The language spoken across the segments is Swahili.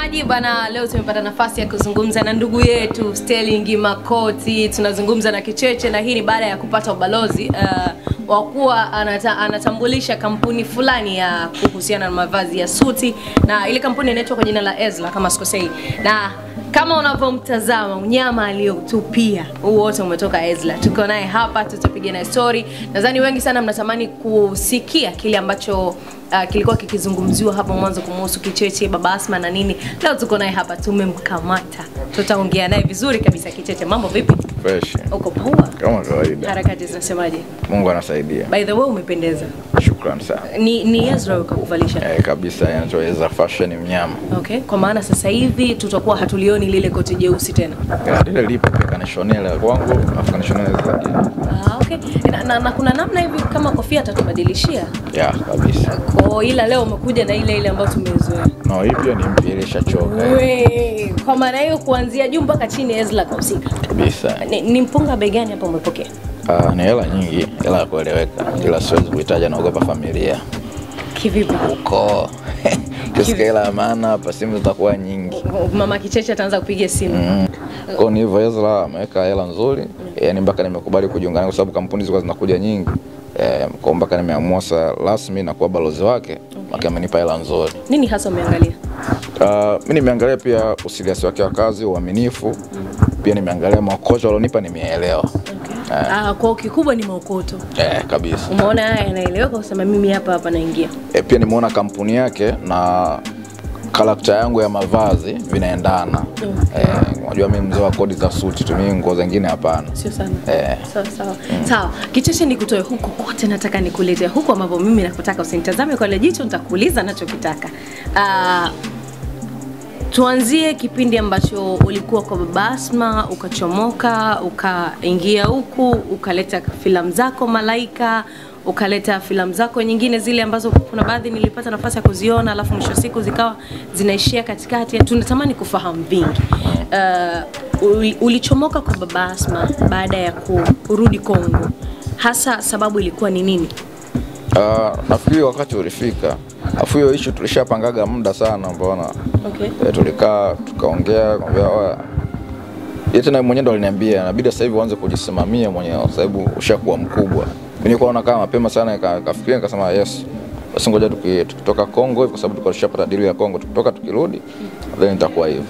Mtazamaji bana, leo tumepata nafasi ya kuzungumza na ndugu yetu Sterling Makoti. Tunazungumza na Kicheche, na hii ni baada ya kupata ubalozi wa kuwa anatambulisha kampuni fulani ya kuhusiana na mavazi ya suti, na ile kampuni inaitwa kwa jina la Ezra kama sikosei. Na kama unavyomtazama mnyama aliyotupia huu wote umetoka Ezra. Tuko naye hapa, tutapiga naye story. Nadhani wengi sana mnatamani kusikia kile ambacho kilikuwa kikizungumziwa hapo mwanzo kumhusu Kicheche, Baba Asma na nini. Leo tuko naye hapa, tumemkamata. Tutaongea naye vizuri kabisa. Kicheche, mambo vipi? Fresh. Uko poa? Kama kawaida. Harakati zinasemaje? Mungu anasaidia. By the way, umependeza. Shukrani sana. Ni Ezra ukakuvalisha? Kabisa, inaitwa Ezra Fashion mnyama. Okay, kwa maana sasa hivi tutakuwa hatulioni lile koti jeusi tena. Lile lipo pia kanishonela kwangu, afu kanishonela zaidi. Ah, okay. Na kuna namna hivi kama kofia atatubadilishia? Yeah, kabisa. Kwa ila leo umekuja na ile ile ambayo tumezoea. No, hii pia ni mpya, ile ishachoka. We, kwa maana hiyo kuanzia juu mpaka chini Ezra kahusika. Kabisa. Ni mpunga bei gani hapa umepokea? Ni hela nyingi, hela ya kueleweka. Ila siwezi kuitaja, naogopa familia. Kivipi? Uko. Kisikia hela maana hapa simu zitakuwa nyingi. Mama Kicheche ataanza kupiga simu. Kwa ni hivyo, Ezra ameweka hela nzuri. Yaani mpaka nimekubali kujiunga naye kwa sababu kampuni zilikuwa zinakuja nyingi. Kwa mpaka nimeamua sasa rasmi na kuwa balozi wake. Okay. Amenipa hela nzuri. Nini hasa umeangalia? Mimi nimeangalia pia usiliasi wake wa kazi, uaminifu. Pia nimeangalia maokoto alionipa, nimeelewa. Okay. Kwa kikubwa ni maokoto. Kabisa. Umeona haya yanaeleweka kusema mimi hapa hapa naingia. Pia nimeona kampuni yake na karakta yangu ya mavazi vinaendana. Unajua mimi mzee wa kodi za suti tu, mimi nguo zingine hapana. Sio sana. Sawa sawa. Sawa. Kicheche, nikutoe huko kote, nataka nikulete huko ambapo mimi nakutaka. Usinitazame kwa ile jicho, nitakuuliza nachokitaka. Tuanzie kipindi ambacho ulikuwa kwa Baba Asma, ukachomoka, ukaingia huku, ukaleta filamu zako Malaika, ukaleta filamu zako nyingine zile ambazo kuna baadhi nilipata nafasi ya kuziona alafu mwisho siku zikawa zinaishia katikati. Tunatamani kufahamu vingi. Ulichomoka kwa Baba Asma baada ya kurudi Kongo. Hasa sababu ilikuwa ni nini? Nafikiri wakati ulifika. Afu hiyo issue tulishapangaga muda sana mbona. Okay. Tulikaa tukaongea, akamwambia yeye tena mwenyewe ndo aliniambia inabidi sasa hivi uanze kujisimamia mwenyewe kwa sababu ushakuwa mkubwa. Mimi nilikuwa naona kama mapema sana, nikafikiria nikasema yes. Basi ngoja tukitoka Kongo hivi kwa sababu tulikuwa tushapata deal ya Kongo, tukitoka tukirudi then itakuwa hivyo.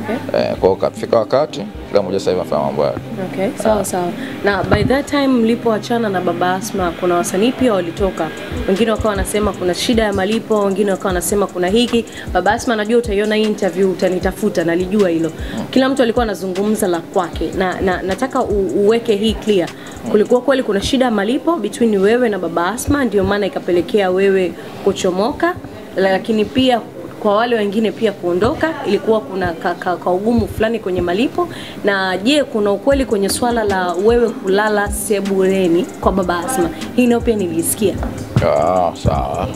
Okay. Kwa hiyo kafika wakati kila mmoja sasa hivi anafanya mambo yake. Okay, sawa sawa. Na by that time mlipoachana na Baba Asma, kuna wasanii pia walitoka. Wengine wakawa wanasema kuna shida ya malipo, wengine wakawa wanasema kuna hiki. Baba Asma, najua utaiona hii interview, utanitafuta, nalijua hilo. Kila mtu alikuwa anazungumza la kwake. Na nataka uweke hii clear. Kulikuwa kweli kuna shida ya malipo between wewe na Baba Asma, ndio maana ikapelekea wewe kuchomoka, lakini pia kwa wale wengine pia kuondoka ilikuwa kuna ka ugumu fulani kwenye malipo. Na je, kuna ukweli kwenye swala la wewe kulala sebuleni kwa Baba Asma? Hii nayo pia nilisikia. Sawa.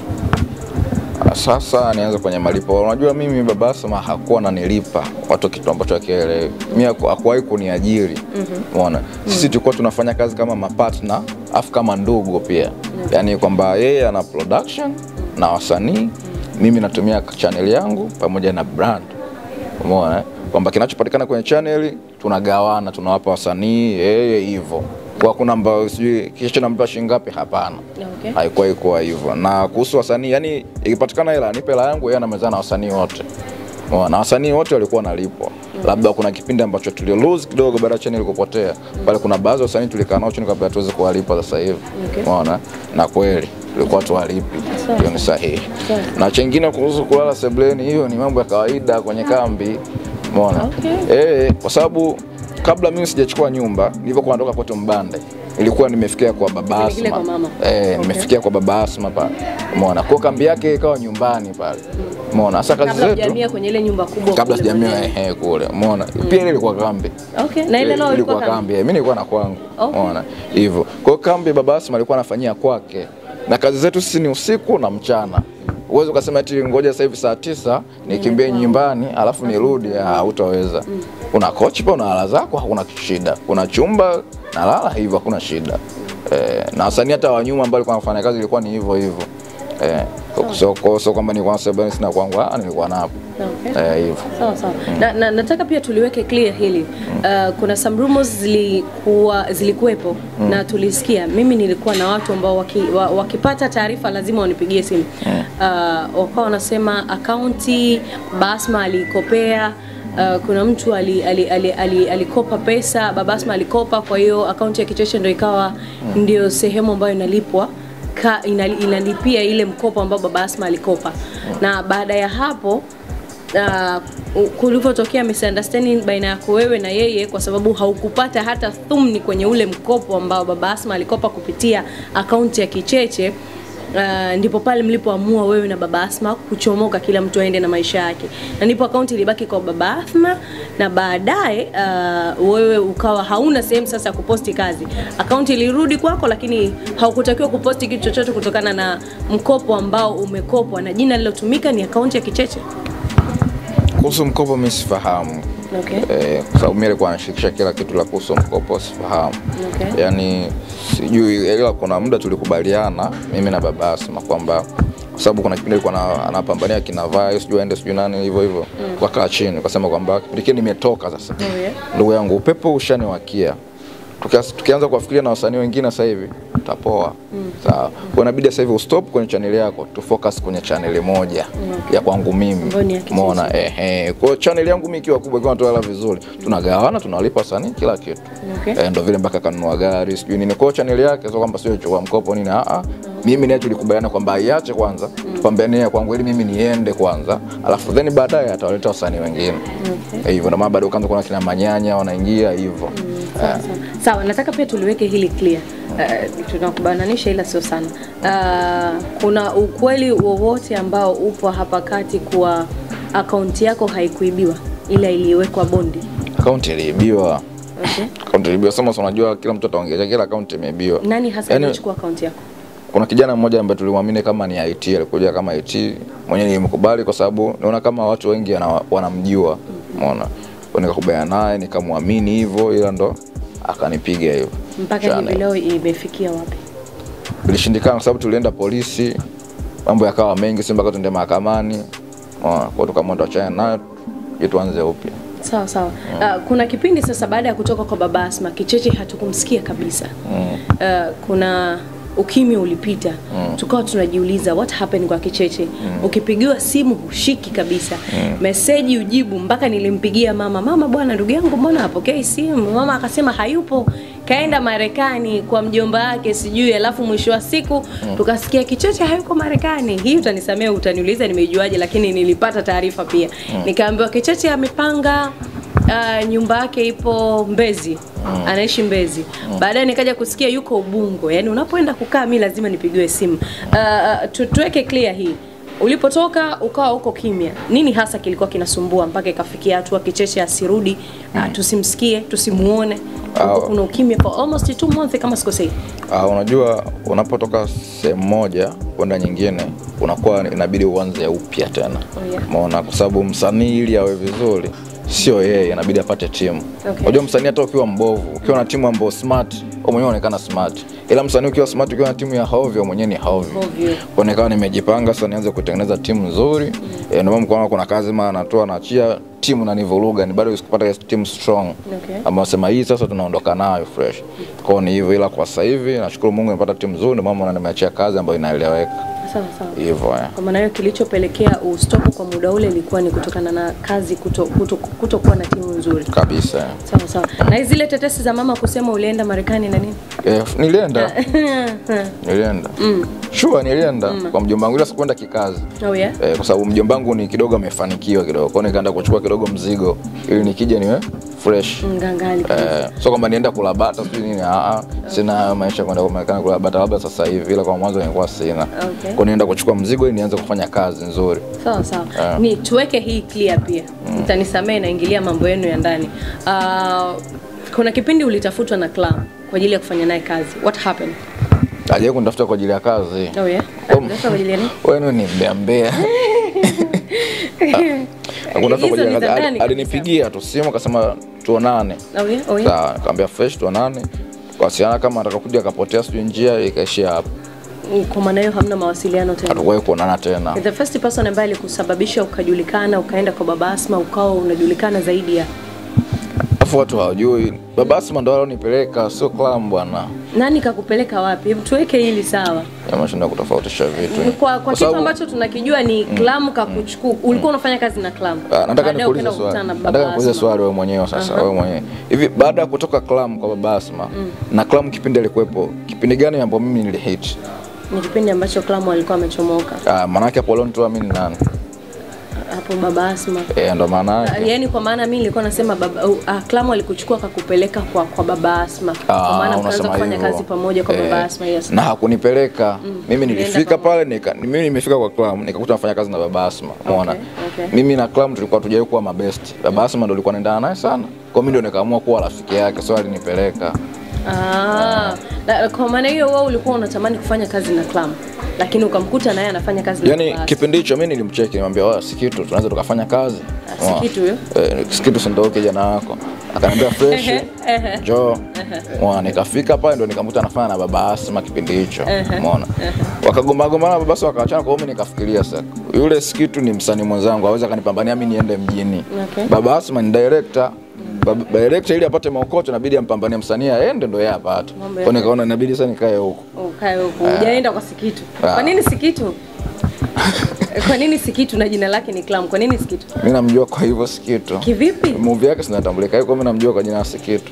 Sasa nianze kwenye malipo. Unajua mimi Baba Asma hakuwa ananilipa watu kitu ambacho hakielewi. Mimi hakuwahi kuniajiri. Umeona? Sisi tulikuwa tunafanya kazi kama mapartner, afu kama ndugu pia. Yaani kwamba yeye ana production na wasanii, mimi natumia channel yangu pamoja na brand. Umeona? Kwamba kinachopatikana kwenye channel tunagawana, tunawapa wasanii yeye hivyo. Kwa kuna ambao sijui kisha nampa shilingi ngapi, hapana. Okay. Haikuwa iko hivyo. Na kuhusu wasanii, yani ikipatikana hela nipe hela yangu, yeye anamezana na wasanii wote. Umeona? Wasanii wote walikuwa wanalipwa. Labda kuna kipindi ambacho tulio lose kidogo baada ya channel kupotea. Pale kuna baadhi ya wasanii tulikaa nao chini kabla tuweze kuwalipa sasa hivi. Umeona? Na kweli tulikuwa tuwalipi. Hiyo ni sahihi. Na chengine kuhusu kulala sebuleni, hiyo ni mambo ya kawaida kwenye kambi. Umeona? Okay. Kwa sababu kabla mimi sijachukua nyumba, nilipokuwa natoka kwetu Mbande, ilikuwa nimefikia kwa Baba Asma. Nimefikia kwa Baba Asma pale. Umeona? Kwa kambi yake ikawa nyumbani pale. Umeona? Sasa kazi zetu kabla hujamia kwenye ile nyumba kubwa. Kabla sijamia kule. Umeona? Pia ile ilikuwa kambi. Okay. Na ile nao ilikuwa kambi. Mimi nilikuwa na kwangu. Umeona? Hivyo. Kwa kambi Baba Asma alikuwa anafanyia kwake. Na kazi zetu sisi ni usiku na mchana. Uwezo ukasema eti ngoja sasa hivi saa 9 nikimbie nyumbani alafu nirudi, hutaweza. Kuna kochi pa unalala zako, hakuna shida. Kuna chumba nalala hivyo, hakuna shida. Na wasanii hata wa nyuma ambao walikuwa wanafanya kazi ilikuwa ni hivyo hivyo. So kwamba nilikuwa sebuleni sina kwangu, nilikuwa napo. Okay. Hivyo. Sawa sawa. Na nataka pia tuliweke clear hili. Kuna some rumors zilikuwepo na tulisikia. Mimi nilikuwa na watu ambao wakipata taarifa lazima wanipigie simu. Wakawa wanasema akaunti Baba Asma alikopea. Kuna mtu alikopa pesa, Baba Asma alikopa, kwa hiyo akaunti ya Kicheche ndio ikawa ndio sehemu ambayo inalipwa, inalipia ile mkopo ambao Baba Asma alikopa. Na baada ya hapo kulipotokea misunderstanding baina yako wewe na yeye, kwa sababu haukupata hata thumni kwenye ule mkopo ambao Baba Asma alikopa kupitia akaunti ya Kicheche, ndipo pale mlipoamua wewe na Baba Asma kuchomoka, kila mtu aende na maisha yake. Na ndipo akaunti ilibaki kwa Baba Asma, na baadaye wewe ukawa hauna sehemu sasa ya kuposti kazi. Akaunti ilirudi kwako, lakini haukutakiwa kuposti kitu chochote kutokana na mkopo ambao umekopwa, na jina lilotumika ni akaunti ya Kicheche. Kuhusu mkopo mimi sifahamu. Okay. Kwa sababu mimi nilikuwa nashirikisha kila kitu, la kuhusu mkopo sifahamu. Okay. Yaani sijui, ila kuna muda tulikubaliana mimi na Baba Asma kwamba kwa sababu kuna kipindi alikuwa anapambania kina Vai, sijui aende sijui nani hivyo hivyo. Tukakaa chini tukasema kwamba kipindi kile nimetoka sasa. Ndugu yangu upepo ushaniwakia. Tukianza kuwafikiria na wasanii wengine sasa hivi tutapoa. Sawa. Kwa inabidi sasa hivi ustop kwenye channel yako, tu focus kwenye channel moja ya kwangu mimi. Umeona? Kwa hiyo channel yangu mimi ikiwa kubwa, ikiwa natoa hela vizuri, tunagawana, tunalipa wasanii kila kitu. Ndio vile mpaka kanunua gari, sijui nini. Kwa hiyo channel yake sio kwamba sio chukua mkopo nini, Mimi naye tulikubaliana kwamba aiache kwanza, tupambanie kwangu ili mimi niende kwanza, alafu then baadaye atawaleta wasanii wengine. Hivyo na maana bado kaanza kuona kina Manyanya wanaingia hivyo. Sawa, nataka pia tuliweke hili clear. Tunakubananisha ila sio sana. Kuna ukweli wowote ambao upo hapa kati kuwa akaunti yako haikuibiwa ila iliwekwa bondi? Akaunti iliibiwa. Okay. Akaunti iliibiwa. Sasa unajua kila mtu ataongea kila akaunti imeibiwa. Nani hasa alichukua akaunti yako? Kuna kijana mmoja ambaye tulimwamini kama ni IT, alikuja kama IT, mwenyewe nilimkubali kwa sababu naona kama watu wengi wanamjua. Umeona? Kwa nikakubaliana naye nikamwamini hivyo, ila ndo akanipiga hivyo. Mpaka hivi leo imefikia wapi? Ilishindikana kwa sababu tulienda polisi, mambo yakawa mengi, si mpaka tuende mahakamani. Kwa tukaamua tuachane naye tuanze upya. Sawa sawa. Kuna kipindi sasa baada ya kutoka kwa Baba Asma, Kicheche hatukumsikia kabisa. Kuna ukimya ulipita. Tukawa tunajiuliza what happened kwa Kicheche. Ukipigiwa simu hushiki kabisa. Message ujibu, mpaka nilimpigia mama, mama bwana ndugu yangu mbona hapokei simu? Mama akasema hayupo, kaenda Marekani kwa mjomba wake sijui, alafu mwisho wa siku tukasikia Kicheche hayuko Marekani. Hii utanisamea, utaniuliza nimeijuaje, lakini nilipata taarifa pia. Nikaambiwa Kicheche amepanga nyumba yake ipo Mbezi. Anaishi Mbezi. Baadaye nikaja kusikia yuko Ubungo. Yaani unapoenda kukaa mimi lazima nipigiwe simu. Tuweke clear hii. Ulipotoka ukawa uko kimya. Nini hasa kilikuwa kinasumbua mpaka ikafikia hatua Kicheche asirudi, tusimsikie, tusimuone? Kuna ukimya for almost 2 months kama sikosei. Unajua unapotoka sehemu moja kwenda nyingine unakuwa inabidi uanze upya tena. Umeona, kwa sababu msanii ili awe vizuri sio yeye, inabidi apate timu. Unajua msanii hata ukiwa mbovu, ukiwa na timu ambayo smart, wewe mwenyewe unaonekana smart. Ila msanii ukiwa smart, ukiwa na timu ya hovyo, mwenyewe ni hovyo. Kwa nikawa nimejipanga sasa nianze kutengeneza timu nzuri. Ndio maana mkoona kuna kazi maana natoa naachia timu na nivuruga, ni bado sikupata timu strong. Ambayo sema hii sasa tunaondoka nayo fresh. Kwa ni hivyo, ila kwa sasa hivi nashukuru Mungu nimepata timu nzuri, ndio maana nimeachia kazi ambayo inaeleweka. Sawa sawa. Hivyo. Kwa maana hiyo kilichopelekea ustop kwa muda ule ilikuwa ni kutokana na kazi kutokuwa na timu nzuri. Kabisa. Sawa sawa. Na zile tetesi za mama kusema ulienda Marekani na nini? Nilienda. Nilienda. Sure nilienda kwa mjomba wangu, ila sikuenda kikazi. Oh yeah. Kwa sababu mjomba wangu ni kidogo amefanikiwa kidogo. Kwa hiyo nikaenda kuchukua kidogo mzigo ili nikija niwe fresh. Ngangali. So kwamba nienda kula bata sijui nini, sina maisha kwenda kwa Marekani kula bata labda sasa hivi, ila kwa mwanzo nilikuwa sina. Kwa nienda kuchukua mzigo ili nianze kufanya kazi nzuri. Sawa sawa. Ni tuweke hii clear pia. Mtanisamee naingilia mambo yenu ya ndani. Kuna kipindi ulitafutwa na Clam kwa ajili ya kufanya naye kazi. What happened? Hajawahi kunitafuta kwa ajili ya kazi. Oh yeah. Unatafuta kwa ajili ya nini? Wewe ni mbea mbea. Hakuna kwa ajili ya kazi. Alinipigia tu simu akasema tuonane. Oh yeah, oh yeah. Sawa, nikamwambia fresh tuonane. Tukawasiliana kama atakakuja akapotea sijui njia ikaishia hapo. Kwa maana hiyo hamna mawasiliano tena. Hatukuwahi kuonana tena. The first person ambaye alikusababisha ukajulikana, ukaenda kwa Baba Asma, ukawa unajulikana zaidi ya Afu watu hawajui. Baba Asma ndo alionipeleka, sio Clam bwana. Nani kakupeleka wapi? Hebu tuweke hili sawa. Yameshinda kutofautisha vitu. Kwa kitu ambacho tunakijua ni Clam kakuchukua. Ulikuwa unafanya kazi na Clam. Nataka nikuulize swali. Nataka nikuulize swali wewe mwenyewe sasa, wewe mwenyewe. Hivi baada ya kutoka Clam kwa Baba Asma na Clam kipindi alikuwepo, kipindi gani ambapo mimi nilihit? Ni kipindi ambacho Clam alikuwa amechomoka. Maana yake hapo alionitoa mimi ni nani? Hapo Baba Asma. Ndo maana yake. Yaani kwa maana mimi nilikuwa nasema Clam alikuchukua akakupeleka kwa Baba Asma. Kwa maana mkaanza kufanya kazi pamoja kwa Baba Asma, yes. Na hakunipeleka. Mimi nilifika pale mimi nimefika kwa Clam nikakuta nafanya kazi na Baba Asma. Umeona? Okay. Mimi na Clam tulikuwa tujawahi kuwa mabest. Baba Asma ndo alikuwa anaendana naye sana. Kwa mimi ndio nikaamua kuwa rafiki yake, so alinipeleka. Kwa maana hiyo wewe ulikuwa unatamani kufanya kazi na Clam, lakini ukamkuta naye anafanya kazi na Yaani Baba. Kipindi hicho mimi nilimcheki nilimwambia, "Wewe si kitu, tunaweza tukafanya kazi." Si kitu huyo? Si kitu si ndio kijana wako. Akaniambia fresh. Njoo. Nikafika pale ndo nikamkuta anafanya na Baba Asma kipindi hicho. Umeona? Wakagomba gombana Baba Asma wakaachana, kwa hiyo mimi nikafikiria sasa. Yule Sikitu ni msanii mwenzangu, hawezi akanipambania mimi niende mjini. Baba Asma ni director. Director ili apate maokoto inabidi ampambanie msanii aende ndo yeye apate. Kwa nikaona inabidi sasa nikae huko. Ukae huko. Hujaenda kwa Sikitu. Kwa nini Sikitu? Kwa nini Sikitu na jina lake ni Clam? Kwa nini Sikitu? Mimi namjua kwa hivyo Sikitu. Kivipi? Movie yake sinatambulika. Kwa mimi namjua kwa jina la Sikitu.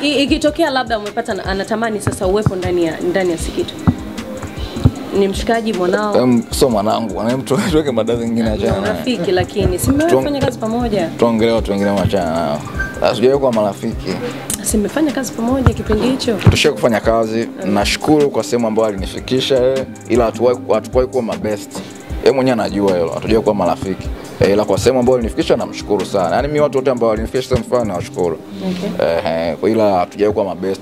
Ikitokea labda umepata anatamani sasa uwepo ndani ya Sikitu. Ni mshikaji mwanao? Sio mwanangu, tuweke mada zingine achana naye. Rafiki lakini si mmefanya kazi pamoja? Tuongelee watu wengine achana nao. Sijawahi kuwa marafiki. Si mmefanya kazi pamoja kipindi hicho? Tushia kufanya kazi. Nashukuru kwa sehemu ambayo alinifikisha, ila hatukuwahi kuwa mabest. Yeye mwenyewe anajua hilo, hatujawahi kuwa marafiki. Ila kwa sehemu ambayo alinifikisha namshukuru sana. Yaani mimi watu wote ambao walinifikisha sehemu fulani nawashukuru. Kwa ila hatujawahi kuwa mabest.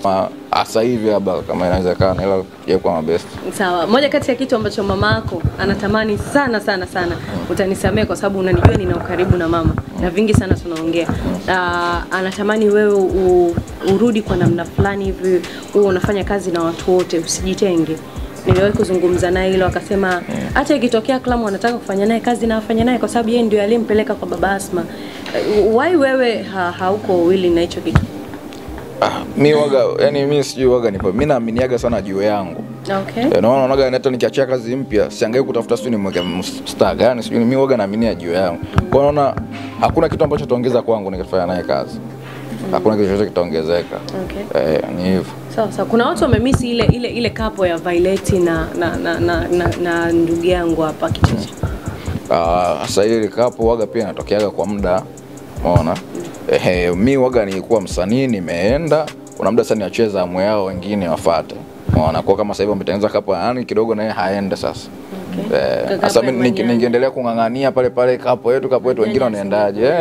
Sasa hivi labda kama inawezekana, ila hatujawahi kuwa mabest. Sawa. Moja kati ya kitu ambacho mamako anatamani sana sana sana, utanisamea kwa sababu unanijua nina ukaribu na mama na vingi sana tunaongea. Anatamani wewe urudi kwa namna fulani hivi, wewe unafanya kazi na watu wote, usijitenge. Niliwahi kuzungumza naye hilo akasema hata ikitokea Clam anataka kufanya naye kazi na afanye naye kwa sababu yeye ndio aliyempeleka kwa Baba Asma. Why wewe hauko willing na hicho kitu? Mimi waga, yani mimi sijui waga nipo. Mimi naaminiaga sana juu yangu. Naona naga hata nikiachia kazi mpya siangalie kutafuta sijui nimweke star gani, sijui mimi waga naaminia juu yangu. Kwa naona hakuna kitu ambacho tutaongeza kwangu nikifanya naye kazi. Hakuna kitu chochote kitaongezeka. Ni hivyo. Sawa sawa. Kuna watu wamemiss ile kapo ya Violet na ndugu yangu hapa Kicheche. Sasa ile kapo waga pia inatokeaga kwa muda. Unaona? Mimi waga nilikuwa msanii nimeenda, kuna muda sasa niacheza amu yao wengine wafuate. Unaona? Kwa kama sasa hivi wametengeneza kapo yani kidogo naye haende sasa. Sasa mimi ningeendelea kungangania pale pale kapo yetu wengine wanaendaje?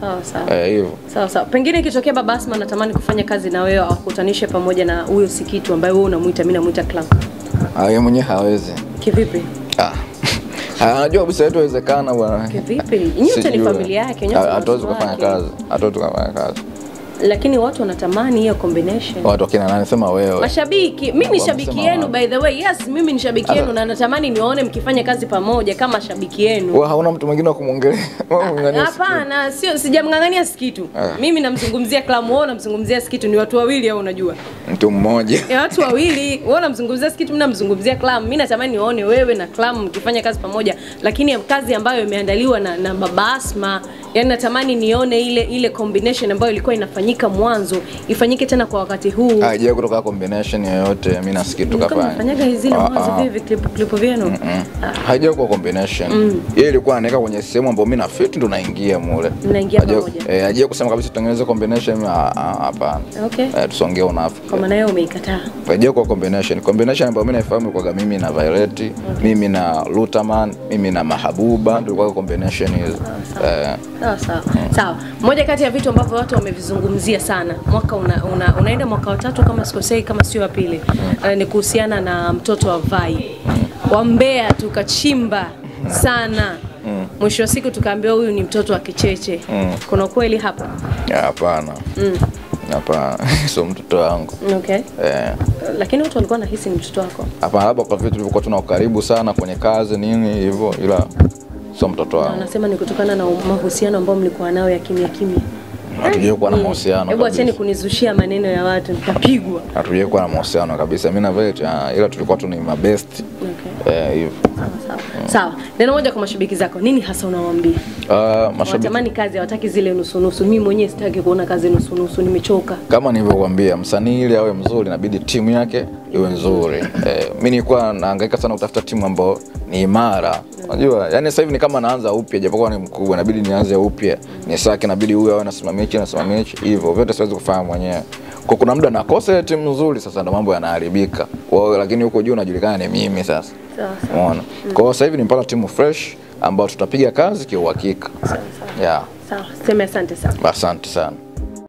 Sawa sawa. Hivyo. Sawa sawa. Pengine ikitokea Baba Asma anatamani kufanya kazi na wewe akutanishe pamoja na huyo Sikitu ambaye wewe unamuita, mimi namuita Clam. Yeye mwenyewe hawezi. Kivipi? Anajua kabisa yetu haiwezekana bwana. Kivipi? Nyote ni familia yake, nyote. Hatuwezi kufanya kazi. Hatuwezi kufanya kazi. Lakini watu wanatamani hiyo combination. Watu wakina nani? Sema wewe. Mashabiki, mimi ni shabiki yenu by the way. Yes, mimi ni shabiki yenu na natamani niwaone mkifanya kazi pamoja kama shabiki yenu. Wewe hauna mtu mwingine wa kumwongelea? Hapana, sio sijamngangania Sikitu. Mimi namzungumzia Clam, wewe unamzungumzia Sikitu, ni watu wawili au unajua? Mtu mmoja. Ni watu wawili, wewe unamzungumzia Sikitu, mimi namzungumzia Clam. Mimi natamani niwaone wewe na Clam mkifanya kazi pamoja, lakini kazi ambayo imeandaliwa na Baba Asma, yani natamani nione ile combination ambayo ilikuwa inafanyika mwanzo ifanyike tena kwa wakati huu. Haijawahi kutoka combination yoyote mimi na Sikitu kafanya. Mnafanyaga hizi zile mwanzo vile clip vyenu? Haijawahi kuwa combination. Yeye ilikuwa anaweka kwenye sehemu ambayo mimi na fit ndo naingia mule. Naingia pamoja. Haijawahi kusema kabisa tutengeneze combination, hapana. Tusongee unafiki. Kwa maana yeye umeikataa. Haijawahi kuwa combination. Combination ambayo mimi naifahamu kwa mimi na Violet, mimi na Lutaman, mimi na Mahabuba ndio kwa combination hizo. Sawa sawa. Sawa. Moja kati ya vitu ambavyo watu wamevizungumzia sana mwaka unaenda mwaka wa 3 kama sikosei, kama sio wa pili, ni kuhusiana na mtoto wa Vai. Wa Mbeya tukachimba sana. Mwisho wa siku tukaambiwa huyu ni mtoto wa Kicheche. Kuna kweli hapa? Hapana. Hapana, sio mtoto wangu. Lakini watu walikuwa wanahisi ni mtoto wako. Hapana, labda kwa vitu tulivyokuwa tuna ukaribu sana kwenye kazi nini hivyo, ila sio mtoto wangu. Anasema ni kutokana na mahusiano ambayo mlikuwa nayo ya kimya kimya. Hatujawahi kuwa na mahusiano. Hebu acheni kunizushia maneno ya watu, nitapigwa. Hatujawahi kuwa na mahusiano kabisa. Mimi na Violet, ila tulikuwa tu ni mabest. Okay. Hivyo. Sawa sawa. Sawa. Neno moja kwa mashabiki zako, nini hasa unawaambia? Mashabiki wanatamani kazi, hawataki zile nusu nusu. Mimi mwenyewe sitaki kuona kazi nusu nusu, nimechoka. Kama nilivyokuambia, msanii ili awe mzuri inabidi timu yake iwe nzuri. Mimi nilikuwa nahangaika sana kutafuta timu ambayo ni imara. Unajua, yani sasa hivi ni kama naanza upya, japokuwa ni mkubwa, inabidi nianze upya. Nisake, inabidi huyu awe anasimamia hichi, anasimamia hichi, hivyo vyote siwezi kufanya mwenyewe. Kwa kuna muda nakosa ile timu nzuri, sasa ndo mambo yanaharibika. Kwa lakini huko juu najulikana ni mimi sasa. Sawa sawa. Umeona? Kwa hiyo sasa hivi nimepata timu fresh ambayo tutapiga kazi kiuhakika. Sawa sawa. Yeah. Sawa. Sema asante sana. Asante sana.